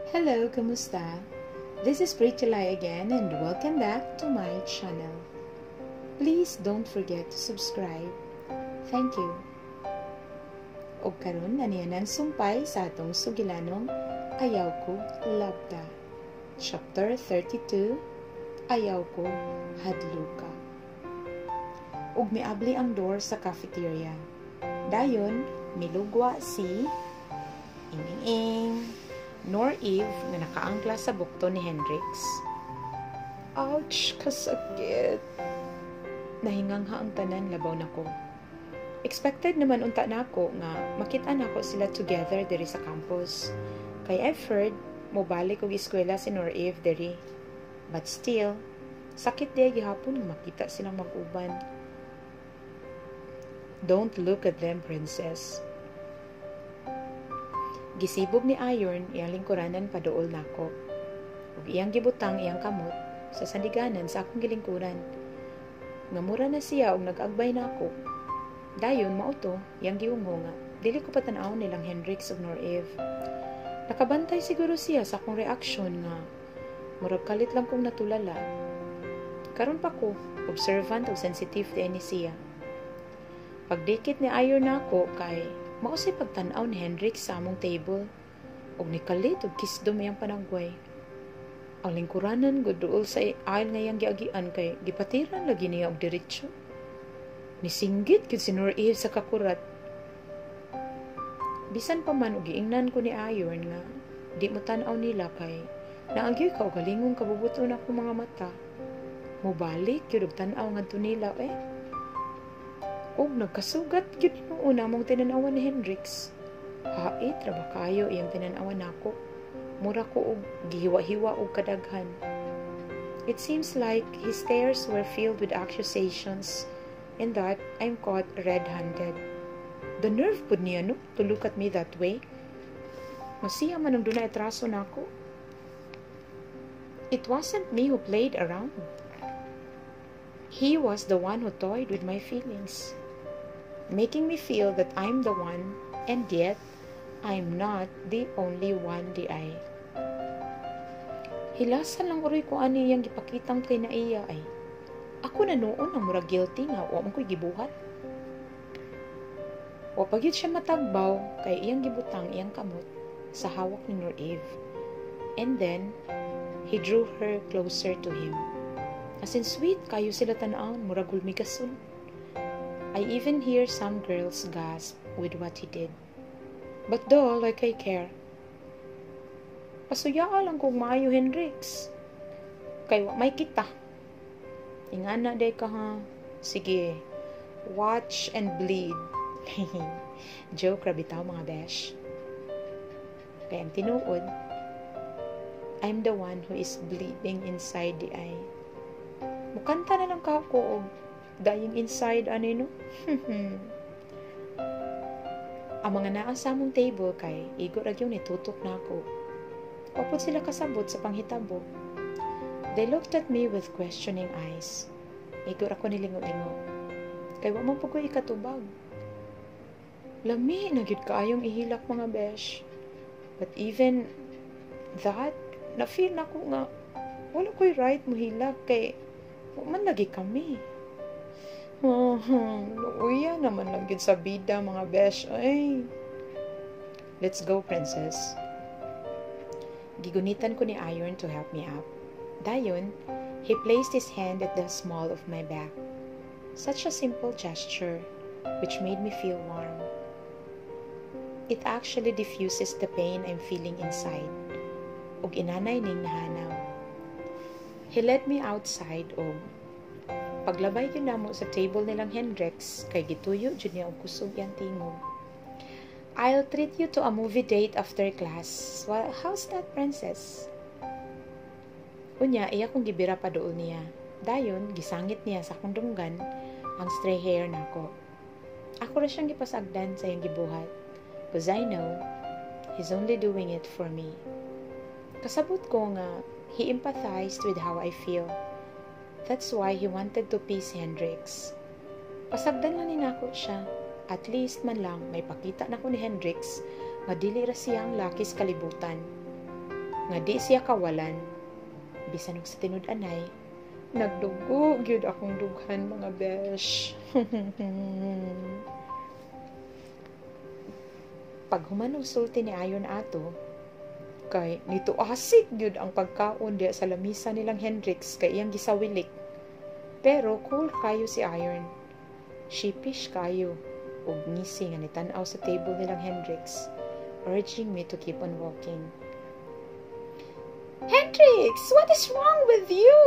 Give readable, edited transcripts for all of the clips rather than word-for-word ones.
Hello, kamusta? This is Pretty Lai again and welcome back to my channel. Please don't forget to subscribe. Thank you. Og karon aniya nang sumpay sa atong sugilanong Ayaw Ko Labta. Chapter 32, Ayaw Ko Hadluka. Ug miabli ang door sa cafeteria. Dayon, milugwa si ing ing ing Nor Eve nga nakaangkla sa bukto ni Hendrix. Ouch, kasakit. Nahingangha ang tanan labaw nako. Expected naman unta nako nga makita nako sila together diri sa campus. Kay I've heard mobalik og eskwela si Nor Eve diri. But still, sakit diay gihapon nga makita silang mag-uban. "Don't look at them, princess." Gisibog ni Iron iyang lingkuranan paduol nako. Ug iyang gibutang iyang kamot sa sandiganan sa akong gilingkuran. Nga mura na siya og nag-agbay nako. Dayon mao to iyang giungho nga dili ko patan-awon nilang Hendrix ug Nor Eve. Nakabantay siguro siya sa akong reaksyon nga murag kalit lang kong natulala. Karon pa ko, observant ug sensitive diay ni siya. Pagdikit ni Iron nako kay mao say pagtan-aw ni Hendrix sa among table ug nikalit og kisdom iyang panagway. Ang lingkuranan gud duol sa aisle nga iyang giagian kay gipatiran lagi niya og diretso. Nisinggit gyud si Nur Eve sa kakurat. Bisan pa man og giingnan ko ni Iron nga di mo tan-aw nila kay naagyoy kaugalingong kabubuton akong mga mata. Mobalik gyud og tan-aw ngadto nila eh. Ug nagkasugat gyud hinuon among tinan-awan ni Hendrix. Hait ra ba kayo iyang tinan-awan nako. Mura ko og gihiwa-hiwa og kadaghan. It seems like his stares were filled with accusations and that I'm caught red-handed. The nerve pud niya, no, to look at me that way. Masiya man ang dunay atraso nako. It wasn't me who played around. He was the one who toyed with my feelings, making me feel that I'm the one, and yet I'm not the only one diay. Hilasan lang uroy ko ani iyang gipakitang kinaiya ay. Ako na nuon ang murag guilty nga wa man ko'y gibuhat. Wa pa gyud siya matagbaw kay iyang gibutang iyang kamot sa hawak ni Nur Eve. And then, he drew her closer to him. As in sweet kayo sila tan-awon, murag hulmigason. I even hear some girls gasp with what he did. But though, like I care. Pasuyaa lang kog maayo, Hendrix. Kay wa may kita. Ingana day ka ha. Sige, watch and bleed. Joke ra bitaw, mga besh. Kay ang tinuod, I'm the one who is bleeding inside diay. Mukanta na lang ka ko og "Dying Inside" ani no. Ang mga naa sa among table kay igo ra gyud nitutok nako. Wa pud sila kasabot sa panghitabo. They looked at me with questioning eyes. Igo ra ko nilingo-lingo. Kay wa man pud ko ikatubag. Lami na gyud kaayong ihilak, mga besh. But even that, na-feel nako nga wala ko'y right mohilak kay wa man lagi kami. Oh, luoya naman lang gyud sa bida, mga besh. Ay. "Let's go, princess." Gigunitan ko ni Iron to help me up. Dayon, he placed his hand at the small of my back. Such a simple gesture, which made me feel warm. It actually diffuses the pain I'm feeling inside. Ug inanay ning nahanaw. He led me outside og paglabay gyud namo sa table nilang Hendrix kay gituyo jud niya og kusog iyang tingog. "I'll treat you to a movie date after class. Well, how's that, princess?" Unya, iya kong gibira paduol niya. Dayon, gisangit niya sa akong dunggan ang stray hair nako. Ako ra siyang gipasagdan sa iyang gibuhat. 'Cause I know he's only doing it for me. Kasabot ko nga he empathized with how I feel. That's why he wanted to please Hendrix. Pasagdan lang ni nako siya. At least man lang may pakita nako ni Hendrix nga dili ra siya ang laki sa kalibutan. Nga di siya kawalan. Bisan og sa tinud-anay, nagdugo gyud akong dughan, mga besh. Paghuman og sulti ni Ayon ato, kay nito asik gyud ang pagkaon diya sa lamisa nilang Hendrix kay iyang gisawilik. Pero cool kayo si Iron. Sheepish kayo ug ngisi nga nitan-aw sa table nilang Hendrix, urging me to keep on walking. "Hendrix, what is wrong with you?"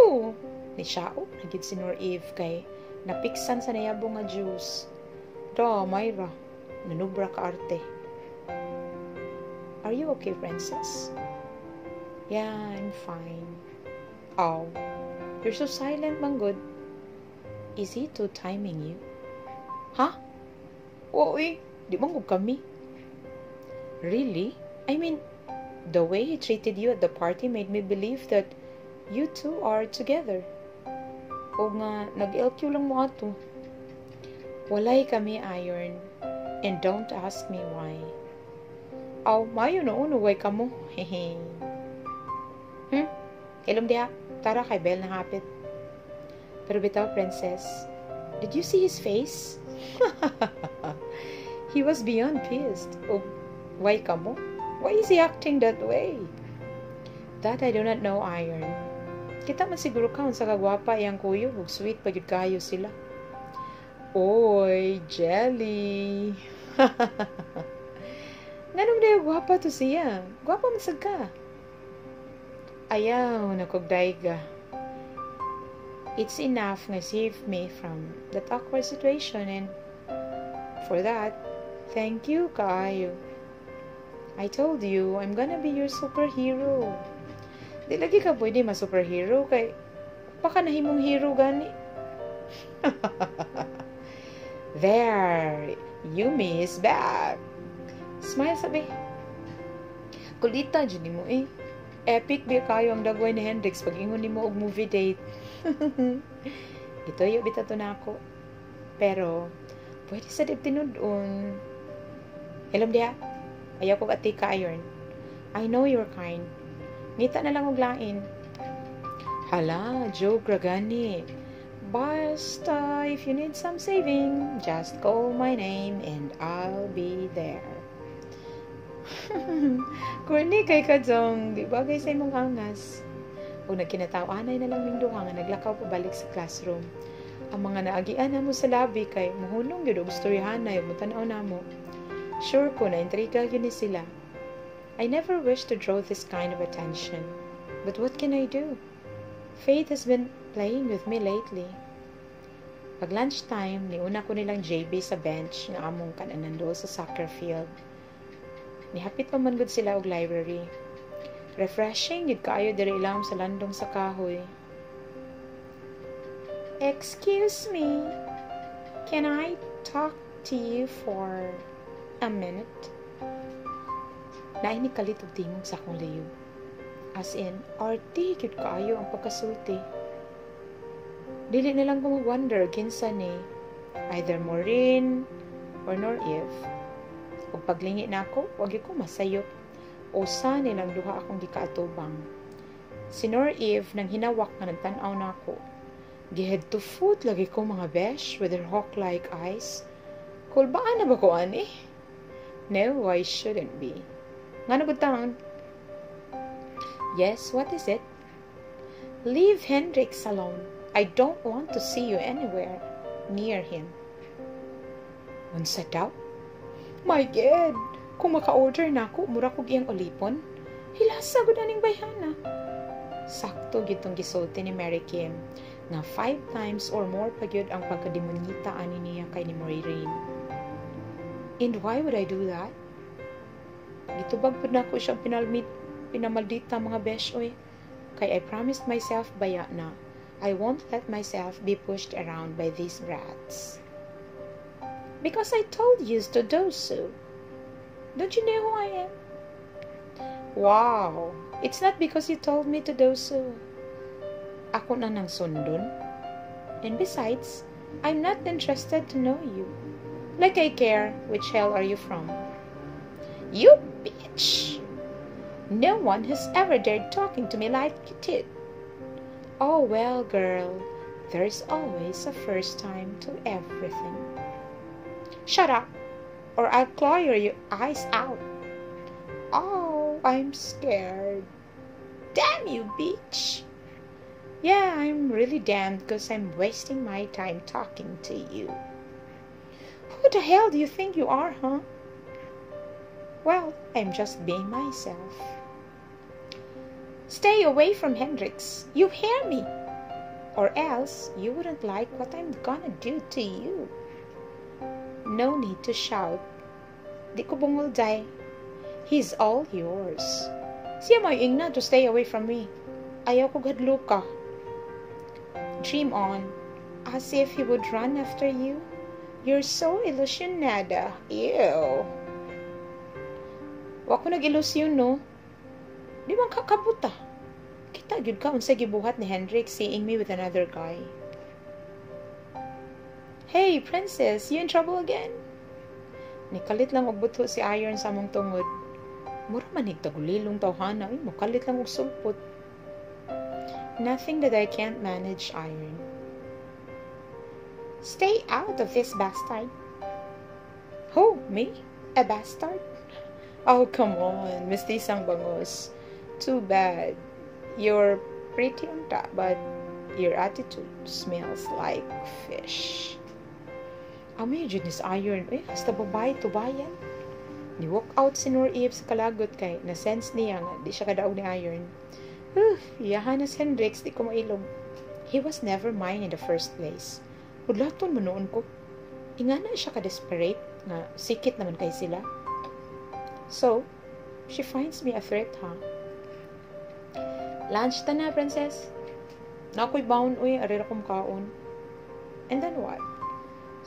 Nishaop na gid si Nor Eve kay napiksan sa nayabo nga juice. Da, Myra, nanubra ka arte. "Are you okay, princess?" "Yeah, I'm fine." "Oh, you're so silent, manggod. Is he two-timing you?" "Ha? Oo eh, di man gud kami." "Really? I mean, the way he treated you at the party made me believe that you two are together. O nga, nag-LQ lang mo ato." "Walay kami, Iron. And don't ask me why." "Aw, mayo na uno, way kamo. Hehe. Ilom diha, tara kay bell na hapit. Pero bitaw, princess, did you see his face? He was beyond pissed. Oh, why kamo? Why is he acting that way?" "That I do not know, Iron. Kita man siguro ka unsa kagwapa iyang kuyog ug sweet pa gyud kayo sila." "Oy, jelly. Nganong dayo gwapa to siya? Gwapa man sad ka." "Ayaw na kog dayga. It's enough nga save me from that awkward situation and for that, thank you kaayo. I told you, I'm gonna be your superhero." "Di lagi ka pwede ma superhero kay baka nahimong hero gani." "There, Yumi is back. Smile sabi. Kulita jud nimo eh. Epic bi kayo ang dagway ni Hendrix pag ingon nimo og movie date." Gituyo bitaw to nako. Pero pwede sa dib tinud-on. Hilom diha. Ayaw ko ati ka, Iron. I know your kind. Ngita na lang og lain. Hala, joke ra gani. Basta if you need some saving, just call my name and I'll be there. Corny kay ka, Jong. Di ba sa imong angas? O nagkinataw-anay na lang ming duha nga naglakaw pabalik sa classroom. Ang mga naagian namo sa labi kay muhunong gyud og storyahanay ug mutan-aw namo. Sure ko na intriga gyud ni sila. I never wish to draw this kind of attention. But what can I do? Fate has been playing with me lately. Pag lunchtime, niuna ko nilang JB sa bench nga among kananan sa soccer field. Nihapit pa man gud sila og library. Refreshing gid kaayo diri ilawom sa landong sa kahoy. "Excuse me, can I talk to you for a minute?" Naay nikalit og tingog sa akong liyo. As in, arte gyud kaayo ang pagkasulti. Dili na lang ko mag-wonder kinsa ni, either Maureen or Nor Eve. Ug paglingi nako, wag ko masayop. Usa nilang duha akong gikaatubang. Si Nor Eve nang hinawak nga nagtan-aw nako. Gi-head to foot lagi ko, mga besh, with her hawk-like eyes. Kulbaan na ba ko ani? No, I shouldn't be. Ngano gud taon? "Yes, what is it?" "Leave Hendrix alone. I don't want to see you anywhere near him." Unsa daw? My God! Kung maka-order na ako, mura kog iyang ulipon. Hilasa gud aning bayhana. Sakto gitong gisulti ni Mary Kim nga five times or more pa gyud ang pagkademonyita ani niya kay ni Maureen. "And why would I do that?" Gitubag pud nako siyang pinalmit pinamaldita, mga besh, oy. Kay I promised myself baya na I won't let myself be pushed around by these brats. "Because I told you to do so. Don't you know who I am?" "Wow, it's not because you told me to do so." Ako na nang sundon. "And besides, I'm not interested to know you. Like I care which hell are you from." "You bitch!" No one has ever dared talking to me like you did. Oh, well, girl, there's always a first time to everything. Shut up, or I'll claw your eyes out. Oh, I'm scared. Damn you, bitch. Yeah, I'm really damned because I'm wasting my time talking to you. Who the hell do you think you are, huh? Well, I'm just being myself. Stay away from Hendrix. You hear me? Or else you wouldn't like what I'm gonna do to you. No need to shout. Di ko bungol, day. He's all yours. Siya may ingna to stay away from me. Ayaw ko hadloka. Dream on. As if he would run after you. You're so ilusyonada. Ew. Wa ko nag-ilusyon, no? Di man ka kabuta. Kita gyud ka unsay gibuhat ni Hendrik seeing me with another guy. Hey, princess, you in trouble again? Nikalit lang og buto si Iron sa among tungod. Mura man nig tagulilong tawhana, ay mukalit lang og sulpot. Nothing that I can't manage, Iron. Stay out of this, bastard. Who, me? A bastard? Oh, come on, Mistisang Bangus. Too bad. You're pretty unta, but your attitude smells like fish. Amay jud ni sa Iron, eh, hasta babae tubayan. Ni walk out si Nur Eve sa kalagot kay na sense niya nga di siya kadaog ni Iron. Uf, iyahan na si Hendrix, di ko mailog. He was never mine in the first place. Hudlaton man nuon ko. Ingana siya ka-desperate nga sikit naman kay sila. So, she finds me a threat, ha? Lunch ta na, princess. Naa ko'y baon, uy, ari ra kong kaon. And then what?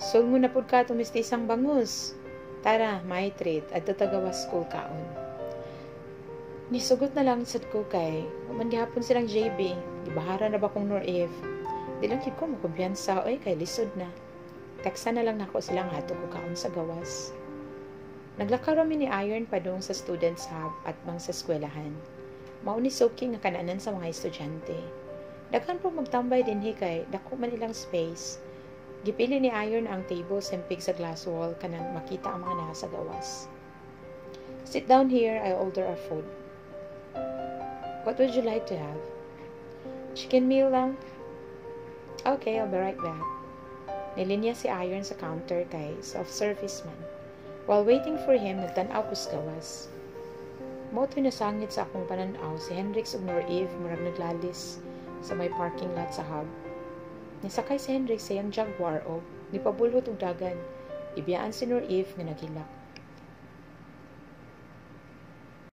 Sulmo na pud ka Mistisang Bangus. Tara, my treat, adto ta gawas school kaon. Nisugot na lang sad ko kay man gihapon silang JB. Gibahara na ba kong Nor Eve? Di lang gid ko makumpiyansa oy kay lisod na. Teksa na lang nako silang adto ko kaon sa gawas. Naglakaw rami ni Iron padung sa Students Hub at bang sa eskwelahan. Mao ni suki nga kananan sa mga estudyante. Daghan po magtambay dinhi kay dako man ilang space. Gipili ni Iron ang table sempig sa glass wall kanang makita ang mga nasa gawas. Sit down here, I'll order our food. What would you like to have? Chicken meal lang? Okay, I'll be right back. Nilinya si Iron sa counter kay self-service man. While waiting for him, nagtan-aw ko sa gawas. Mao to'y nasangit sa akong pananaw si Hendrix ug Nor Eve murag naglalis sa may parking lot sa Hub. Nisakay si Hendrix sa iyang Jaguar og nipabulhot og dagan. Ibiyaan si Nor Eve nga naghilak.